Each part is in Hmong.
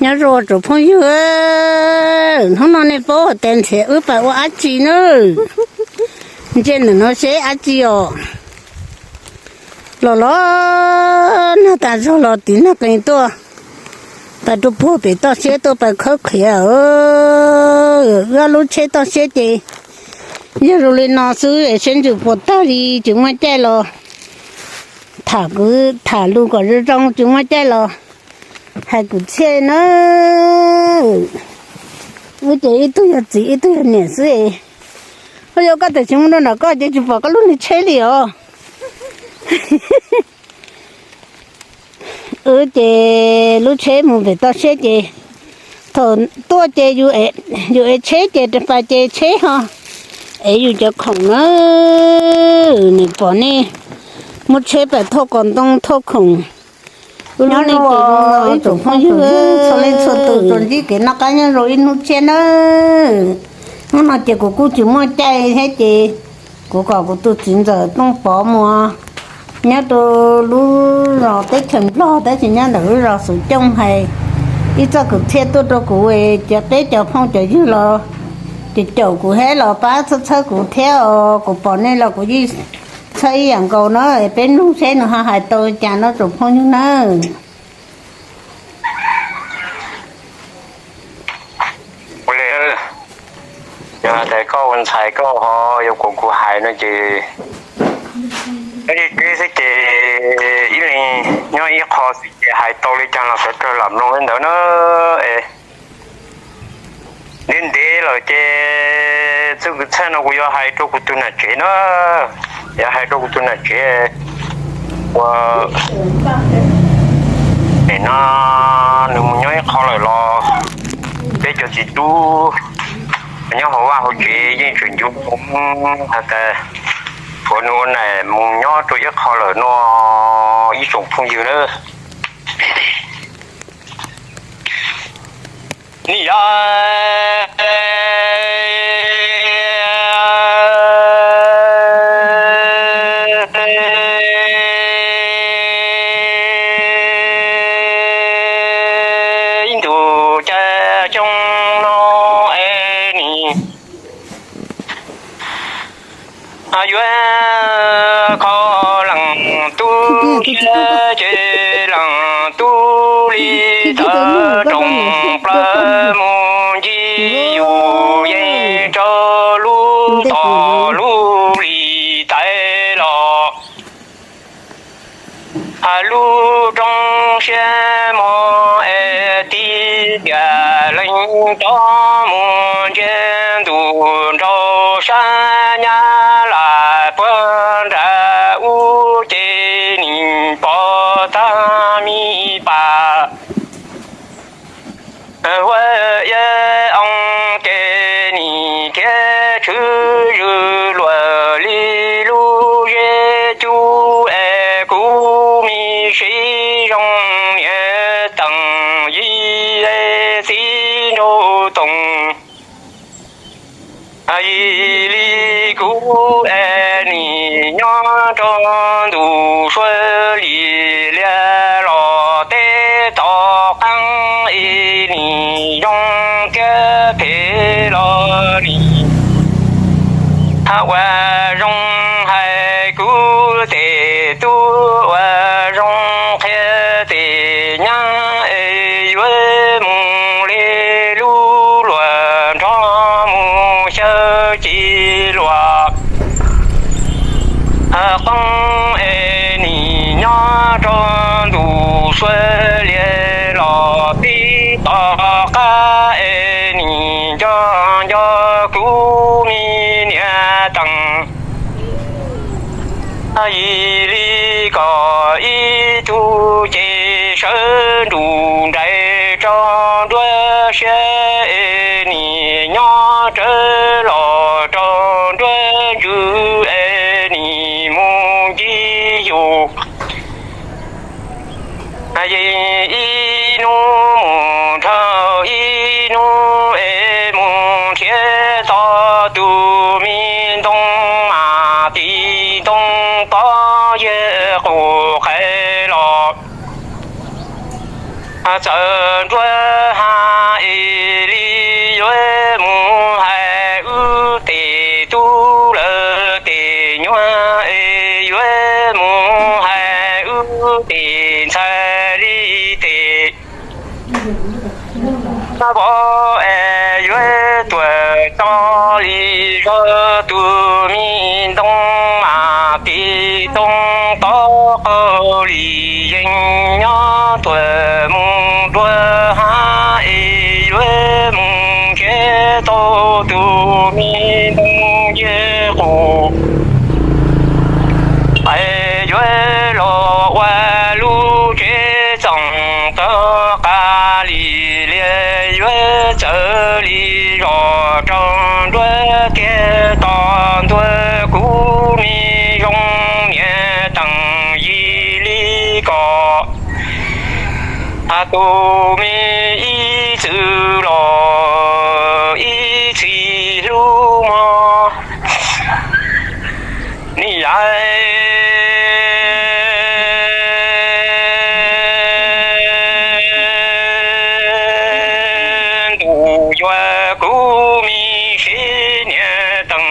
Nyob zoo tsoom phooj ywg, hnub no nej paub hais tias nrhiav wb pais ua dab tsi na? Ntsia ntawm no seb dab tsi os. Los los nag tas zog los tiv nag qees tuaj, pais rau puag pem toj siab tuaj pais khawb qhiav. Wb lub tsheb toj siab ces yog zoo li no xwb es seb ntsws puas tag li, tsis muaj caij los tham kwv tham lus kom zoo zoo, tsis muaj caij los hais kwv txhiaj na. Wb ces ib tug yog txiv ib tug yog niam xwb. Ua yog koj tam sim mus rau nram koj ces tsis pom koj lub niag tsheb li os. Wb ces lub tsheb mus pem toj siab ces thaum tuaj ces yus ev tsheb ces fais ces tsheb ho ev yus cov khoom na. Nws pom nej muab tsheb pais thauj qos ntoo thauj khoom. Wb lub neej ces zoo no ib tsoom phooj ywg, txhua leej txhua tus tsuas ntsib kev noj qab nyob zoo ib hnub tshiab nawb. Hnub no ces kuv kuj tsis muaj caij thiab ces kuv kom kuv tus txiv ntxawm Tooj Pov mus nyob rau lub zos teb chaws Nplog tab sis nyob ntawm lub zos Xus Cooj hais ib txoj kwv txhiaj tuaj rau kuv, cov peb cov phooj cov ywg los ces caum kuv thiab los pab txhawb txhawb kuv thiab os. Kuv pom nej los kuv yeej txhawb ib yam nkaus na. Peb mloog seb nws ho hais tau cas no tsoom phooj ywg nawb. Ua li, yog hais tias koj ua ntxhais koj ho yuav kom kuv hais no ces, ib li xwb ces ib leeg nyob ib qho xwb ces hais tau li cas los sawv daws lam mloog li ntawd na. Es ntev ntev lawm ces txoj kwv txhiaj no kuv yuav hais rau kuv tus nam tsev na, yuav hais rau kuv tus nam tsev ua nim no nws mus nyob ib qho lawm los peb cov txiv tub nyob hauv vaj hauv tsev yeej tseem ncu hais tias tshuav nws ua nam mus nyob rau ib qho lawm no ib tsoom phooj ywg na. Ni yog ib ntus cas xyoo no es nim yuav kho leej tub siab ces leej tub li tawv roos plaws mus ncig yus yeej rau lub tom lub li tais los. Lub roob siab mog es tib tiam leej rov mus ntsia ntuj nraug sab nyab lam puag nram ub ces nim pom tag mi pas huab iab oo ces nim khiav tshwm zwm luam li lub zeb cub es kuv me siv zoo niam teem yij txiv nraug toom. Yim li kuv es nim nyob rau ntuj suav li liaj los teb tom qab es nim zoo thiab phem los nim ua zoo hais kuv tes tub, ua zoo qhia tes nyab es yuav mus li lub luam nrog mus xyaw ci luam qoob es nim nyob rau ntuj suav liaj los teb tom qab es nim nco nco kuv me niam teem. Yim li kom ib tug ces sawv nruj nrais rau nruab siab es nim nyob rawv los rau nruab ntsws es nim mus ncig yus. Yeej ib hnub mus nrhau ib hnub es mus nrhiav tau tus me ntoo mas tiv ntoo pob yawg qus qais los. Txawm nruab hav es li yuav mus hais wb tes tub lawv tes nyuam es yuav mus hais wb tes ntxhais li tes vov es yuav tuam tso li zog tus me ntoo mas tis too tod qaug li yeej nyob tuam mus nruab hav es yuav mus nrhiav tau tus me ntoo ncej qus es yuav los ua lub tsev txoos tau qab li liaj yuav txawv li zos rau nruab kiag tos ntua kuv me zoo niam teem yig li kom tus me ib txwm los ib txhis hlub mog. Nim yav ntuj yuav kuv me siv niam teem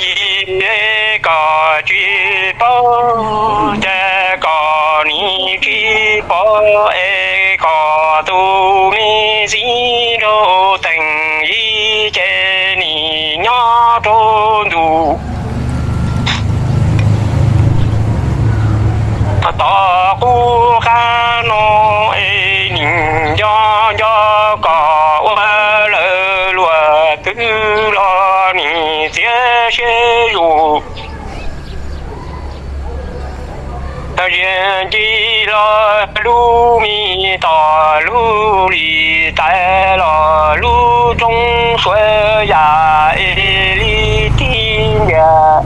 yig kom tsis paub, ces kom nim tsis pom es kom tus me txiv nraug teem yig ces nim nyob rau ntuj tom qub qab no es nim nco nco kom ua lawv luag twg los nim txiav siab zus. Ziag ncig los lub me tos lub lis tais los lub roob suav yam es li tib ntiag.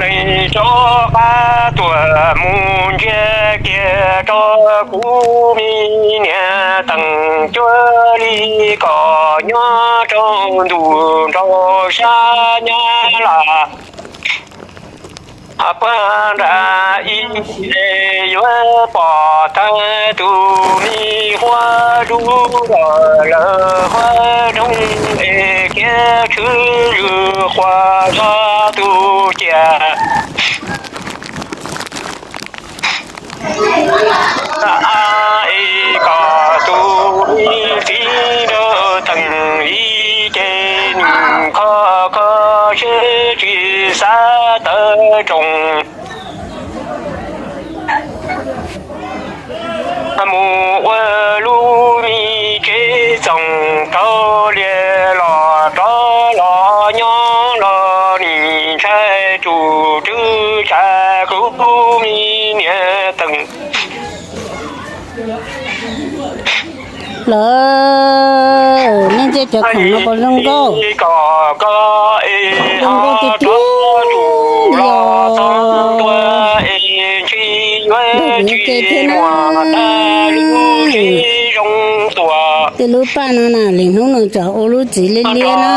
Leej tso qab tuam mus ntsiag kiag rau kuv me niam teem cuag li kom nyob rau ntuj nrau sab nyab laj puag nram ib es yuav pom tag tus me huab dub los lawv huab doog es khiav tshwm zus quas zog tus ciam es kom tus me txiv nraug teem yig ces nim kho kho siab tsis xav tawv roos mus ua lub me tsev txoos rau liaj los rov los nyob los nim ntshai tus twb tsa kuv me niam teem. Lawv, nej ntsej cov khoom no puas zoo nkauj? Zoo nkauj tiag tiag li os. Lub kuv ua ke thiab na. Tej lub paj no na, lwm hnub nws tseem ua lub txiv liab liab na.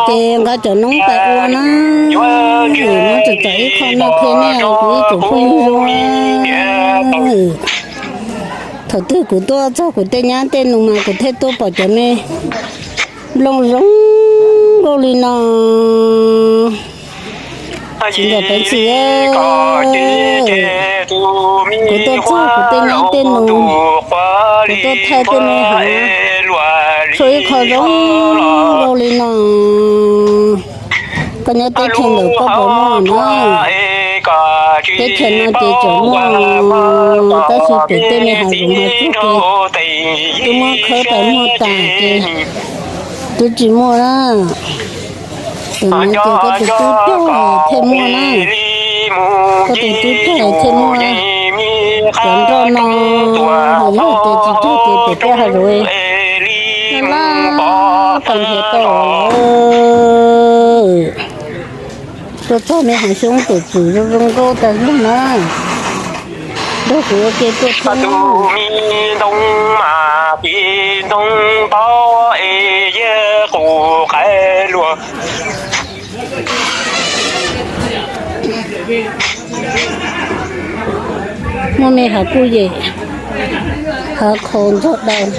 Ces nqa cov noob pais ua na. Muab tsom tsom ib qho no qhia nej, kuv ib tsoom phooj ywg zoo. Thaum twg kuv tuaj txog kuv tej nyab tej nus mas kuv thiaj tuaj pom cov me nplooj zoo nkauj li no. Txiv ntxawm Peev Xwm, kuv tuaj txog kuv tej nyab tej nus, kuv tuaj thaij tej me hav, tshuav ib qho zoo nkauj li no. Koj nyob teb chaws ntawm koj puas muaj na? Teb chaws no ces tseem muaj, tab sis pem tej me hav zoov hav tsuag ces twb muab khawb tas muag tas ces twb tsis muaj na. Tam no ces koj tus tub tuag thiaj muaj na. Koj tus tub tuag thiaj muaj. Cov nroj no hais yog tias tsis tuag ces pem tej hav zoov laj laj qee nrhiav tau lawm. Tuaj txog me hav xyoob txawm txwm zoo zoo nkauj tas zog na. Nrog kuv ua ke tuaj thiab. Tus me ntoo mas tis ntoo tob es yog qus qaib luag. Muaj me hav kuj yem, hav qhaus ntxog daws.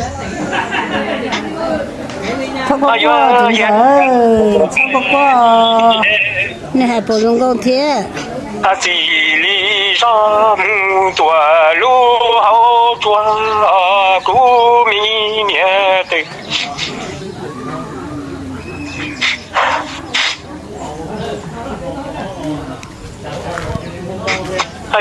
Txhob quaj quaj, txhob quaj quaj, nej hais puas zoo nkauj thiab. Txim li zoj mus tuam lub hauv tsua, kuv me niam tev.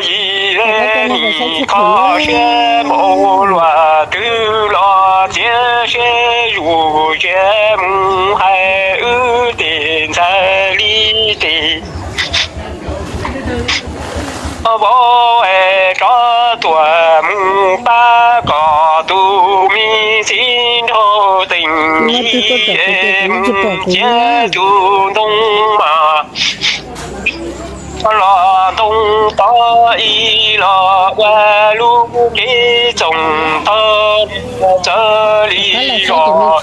Yim nim kho siab npaum luaj twg los txiav siab zus siab mus hais wb tes ntxhais li tes. Vauv es rov tuaj mus pab kom tus me txiv nraug teem yim es mus txiav tus ntoo mas los ntoo tod ib los ua lub tsev txoos tau txawv li zos.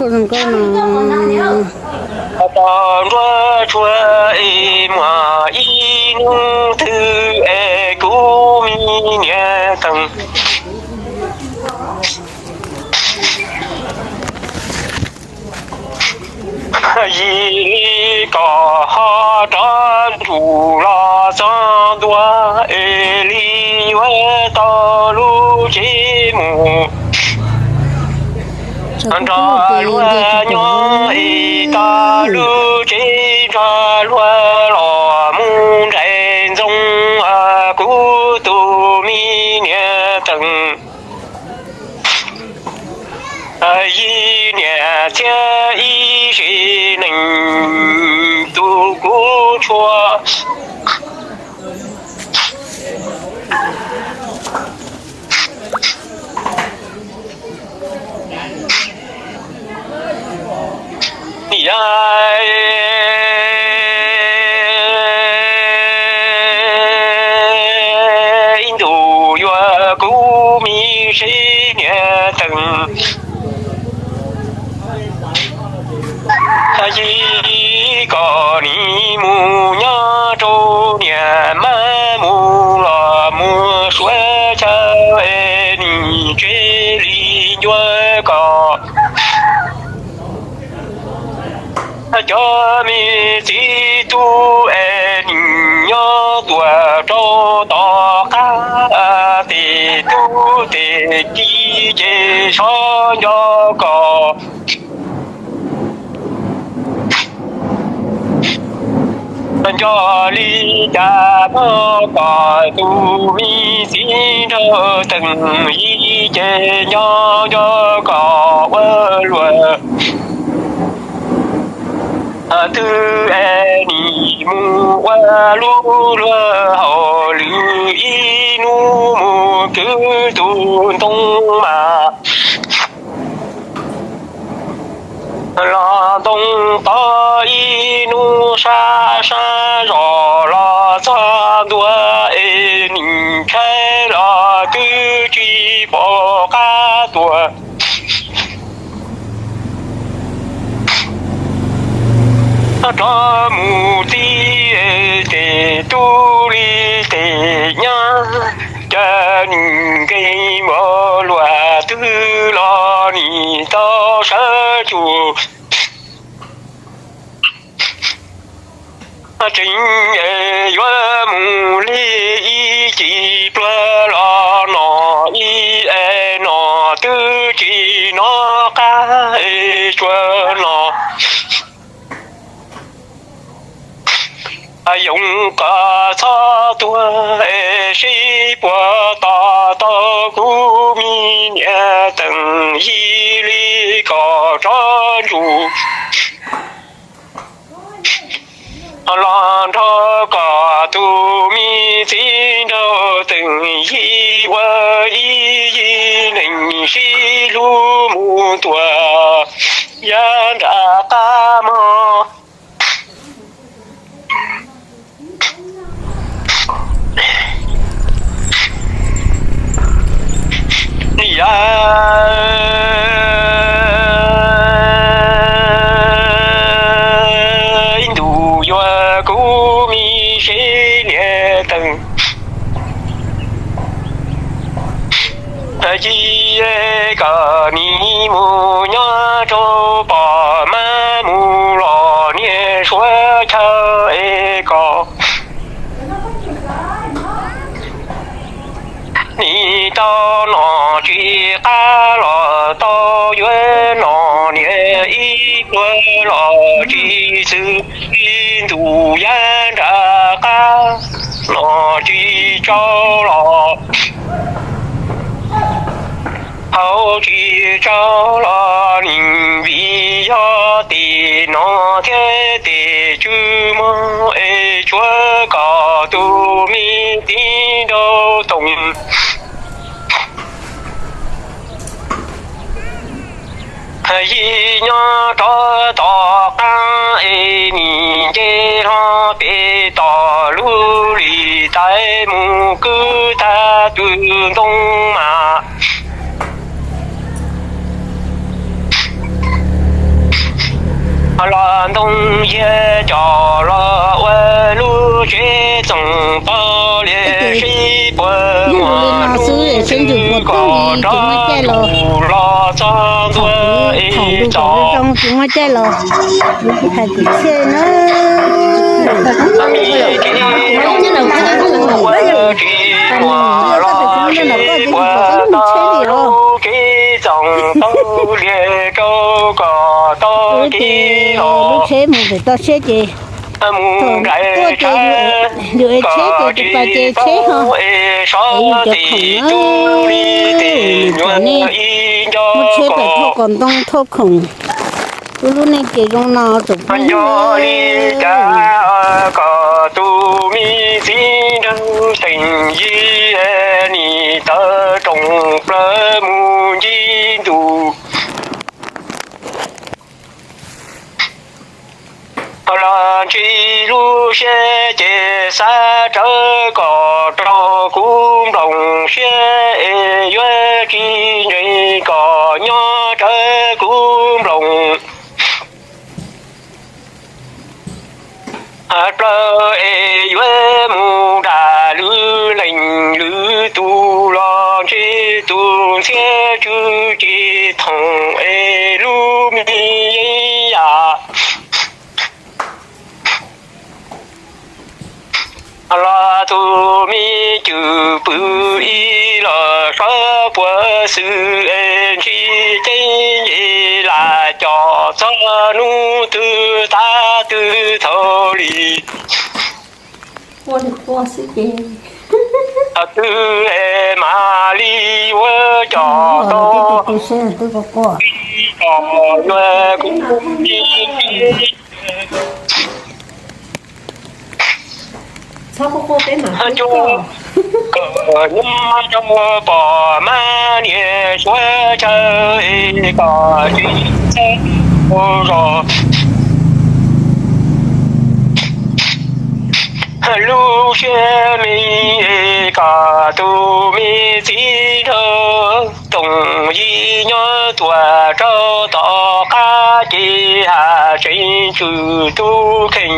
Tos nruab tshuaj es muaj ib hnub twg es kuv me niam teem yim li kom ho rov ntsum los txog ntua es li yuav tau lub tsev mus nrog luag nyob es tau lub tsev nrog luag los mus nraim ntxoo kuv tus me niam teem. Yim niam thiab ib sim neej tus kuv tshuaj. Yog ib ntus yuav kuv me seb niam teem yim kom nim mus nyob rau niam mas mus los mus suav chaw es nim tsev li ncuav kom cov me txiv tub es nim nyob tuaj rau tom qab tes tub tes kiv ces sov nco kom nco li cas muab kom tus me txiv nraug teem yim ces nco nco kom ua luag twg es nim mus ua lub luag hauj lwm ib hnub mus kwv tus ntoo mas los ntoo tod ib hnub sab sab zos los txog ntua es nim tshaib los twb tsis pom qab tuaj rov mus txij tes tub li tes nyab. Cas nim nkeeg npaum luaj twg los nim tau sawv tsuj tseem yuav mus li ib cim pluag los no ib es no twb tsis nov qab es tsuas no yoov kom txhob tuag es sib puag tos tau kuv me niam teem yim li kom tsob ntsuj los nrog kom tus me txiv nraug teem yim ua ib yim neeg sib hlub mus tuaj yav nram qab mog. mus nyob rau pom mab mus los niag suav chaw es kom nim tau nom tsis qab los tau yuav nom niam ib pluag los tsis xwm txij ntuj yav nram qab nom tsis tsau los hauv tsis tsau los nim vim yog tim no thiab tim tswv muag es tsuav kom tus me txiv nraug toom yig nyob rov tom qab es nim nce hlo pem tom lub lim tais mus kwv tag tw ntoo mas los ntoo yiag cov los ua lub tsev txoos pog liam sib puag muag hnub twg kom rov tus los txog ntua es txom hais kwv txhiaj na. Tsis muaj los sib puag tau lub tsev txoos tau liam rau kom tau kev los mus nraim tshab kom tsis tau es sov tim tub li tes nyuam ib nco kom ntoo thauj khoom. Lub neej ces zoo no tsoom phooj ywg, nco li cas kom tus me txiv nraug teem yig nim tawv roos plaws mus ncig ntuj los ntsis lub siab ces xav rawv kom raug kuv nploos siab es yuav tsis ntseeg kom nyob rawv kuv nploos plaws es yuav mus nram lwm leej lwm tus los ntshe tus ntxhiab tsw tsis thoom es lub me yeeb yam los tus me cwm pwm ib los sawv puag xwm es ntsis ceeb nce lam cov txog hnub twg tav twg thaum li twg mam li yuav cov tau kom yuav kuv li cub kom nyob rau pom mab niam suav chaw es kom tsis txawj zos lub siab me es kom tus me txiv nraug toom yig nyob tuaj rau tom qab ces has tseem tswm tub kheej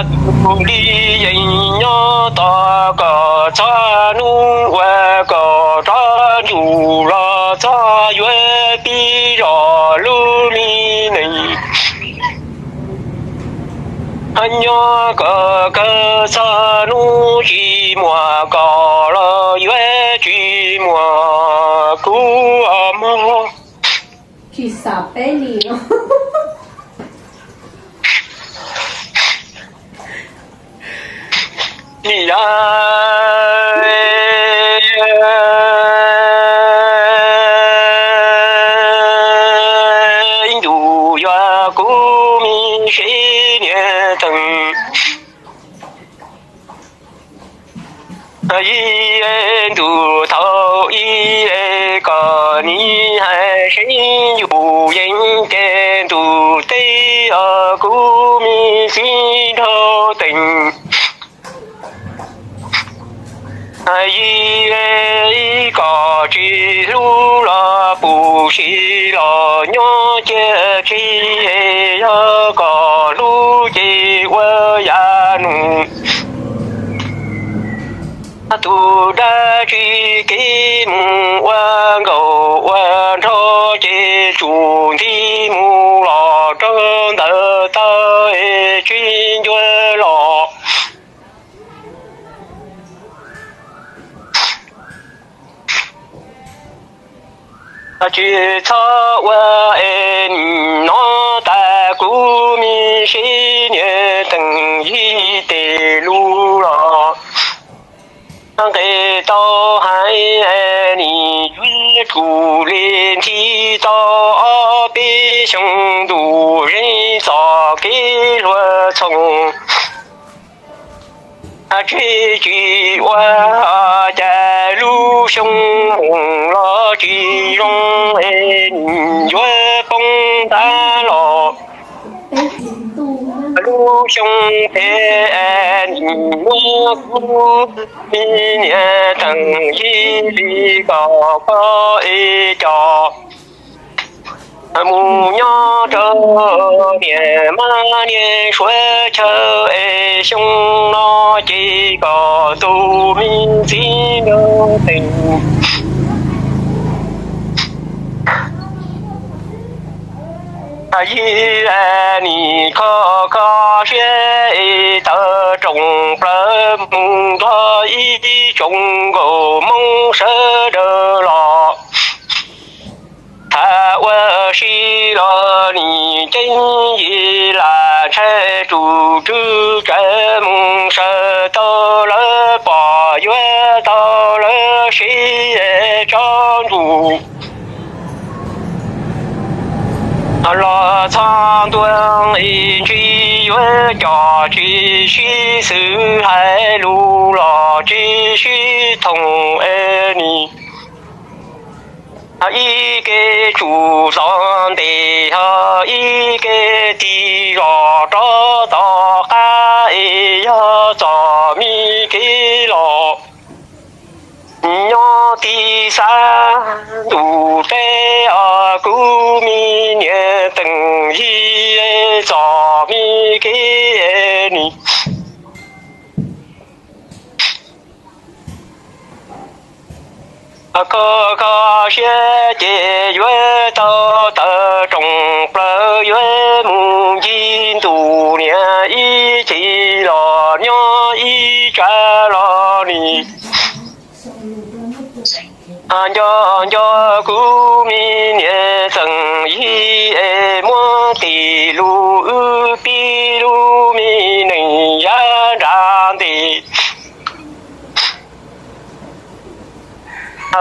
tus li yeej nyob tos kom txog hnub uas kom rov ntsum los txog yuav tib zos lub me neej nyob kom kawg txog hnub tsis muaj kom los yuav tsis muaj kuv mog. Tsis xav peb li os. Nim yog ib ntus yuav kuv me sib niam teem ib ntus thaum ib kom nim hais seb yus yeej ces ntus teb os kuv me txiv nraug teem yig kom tsis hlub los pum si los nyob cia tsis yog kom hlub ces ua yam nus Tus dab tsi kev mus ua nkaus ua nraug ces tsum nti mus los rau ntawm taw es tsis ncua los. Tsis txhob ua es nim no tas kuv me sib niam teem yig tes lus los nqe tau hais nim yuav tsum li nthi tau ob peb xyoo ntus zeeg txoj kev hluas txhoos. Tsis tsis ua cas lub xyoo mus los tsis zoo es nim yuav poob ntag los. Lub xyoo phem nim muab kuv me niam teem yig li kom koj es coj mus nyob rau niam mab niam suav chaw es xyoo no ces kom tus me txiv nraug teem yig nim kho kho siab es tawm rooj plaws mus nrog ib tsoom nkauj Hmoob sawv daws los. Tham ua si los nim ceeb yim lam ntshai tus tswv tsawv mus saws tau lawv pom yuav tau lawv sib tsob ntsuj los txog ntua es ntsis yuav coj tsis sib xws hais lus los tsis sib thooj es nim ib ke tsum txoj ntes ho ib ke tig zog rov tom qab es yog txoj me kev los nyob tib xav ntuj teb os kuv me niam teem yig txoj me kev nim kho kho siab ces yuav tau tawm rooj plaws yuav mus ncig ntuj niam ib chim los nyob ib tsam los nim nco nco kuv me niam teem yig es muab tis lus wb pib lub me neej yav nram ntes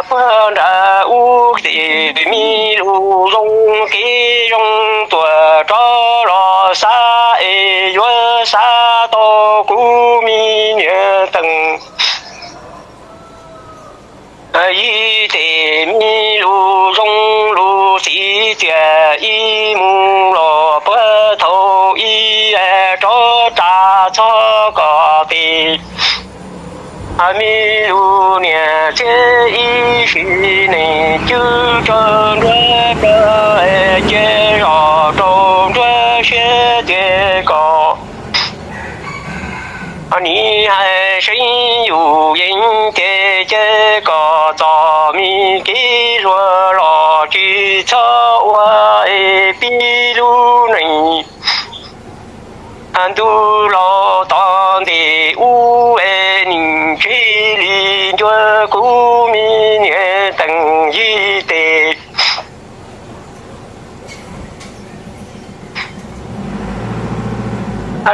puag nram ub tis me lus zoo kev zoo tuaj rov los xav es yuav xav tau kuv me niam teem yig tes me lus zoo lus txiv tiag ib mus los puag thaum ib rov ras txog kom tes me lus niam txiv ib sim neej cwb rau nruab plawv cia zog rau nruab siab tiag kom nim hais seev yus yeej ces ces kom txoj me kev hluas los tsis txhob ua es pib lub neej ntuj laus tom ntej ub es nim tseg li ncua kuv me niam teem yig tes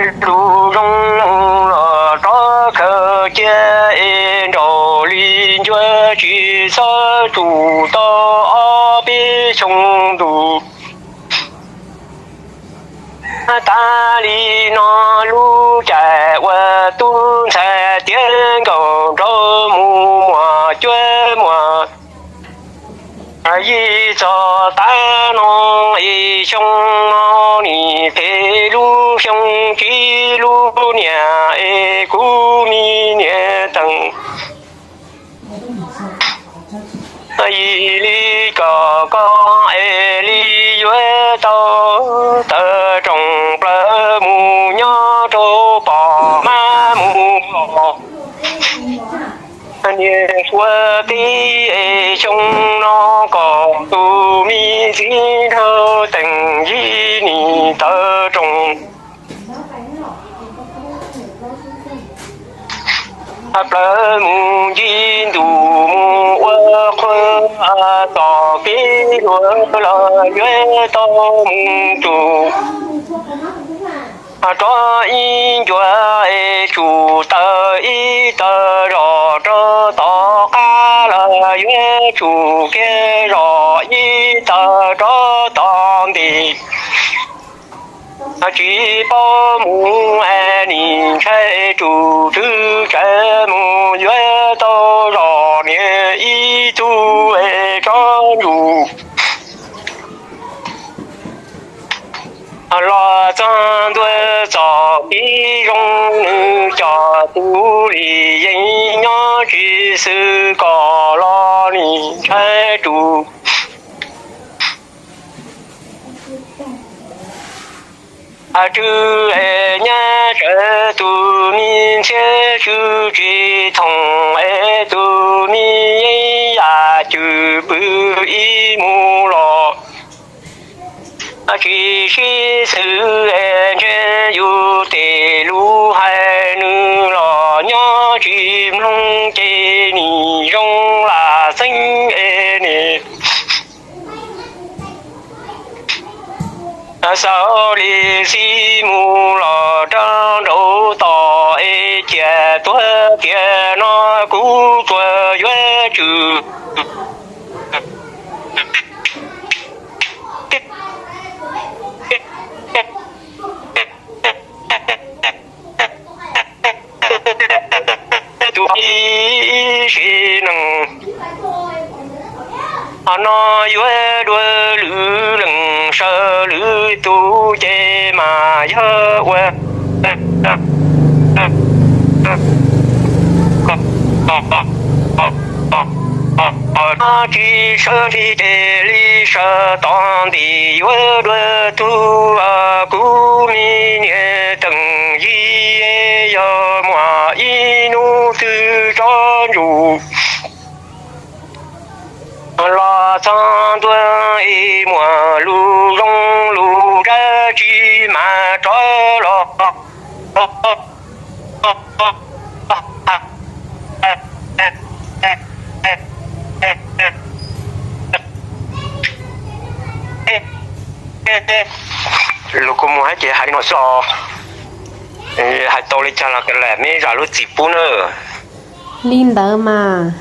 lus zoo mus los rov khaws cia es nraug li ncua tsis txhob tsum tau ob peb xyoo ntus. Tav li no lub caij ua tub ntxhais tiav nkauj nraug mus muaj cuab muaj yig txog tav no es xyoo no nim phem lub xyoo tsis lub niam es kuv me niam teem yig li kom koj es li yuav tau tawm rooj plaws mus nyob rau pom mab mus los Niag suav teb es xyoo no kom tus me txiv nrhawv teem yig nim taw roos. Plawv mus ncig ntus mus ua qhua, tom kev hluas los yuav tau mus tsum. Rov ib ncuav es tsum taw ib taw zos rau tom qab los yuav tsum kiag zos ib taw rau tom ntiv. Tsis paub mus es nim ntshai tsum tswv tsav mus yuav tau zos niag ib tug es tsob ntsuj. Los txog ntua txom tib zoo nws cov tub li yeej nyob tsis xwm kom los nim ntshai tsum. Tswv es nyab sawv tus me ntxhiab tswv tsis thoom es tus me yeeb yam cwm pw ib mus los. Tsis sib xwm es ntseeg yus tes lus hais nws los nyob tsis mloog ces nim zoo lam xeeb es nim xaus li xib mus los rau nraud tos es cia tuag tiam no kuv tsuas yuav tswm. Tus ib sim neej no yuav dua lwm leej saw lwm tus ces mas yog ua tsis sawv nthi ces li sawv tod nti yuav dua tug kuv me niam teem yig yog muaj ib hnub twg tsob ntsuj los txog ntua es muaj lus zoo lus dab tsi mas rov los. Lus kua muag hab ces hais li no xwb os. Hais tau li cas los lam mej zam lub txim pub nawb. Li ntawd mas.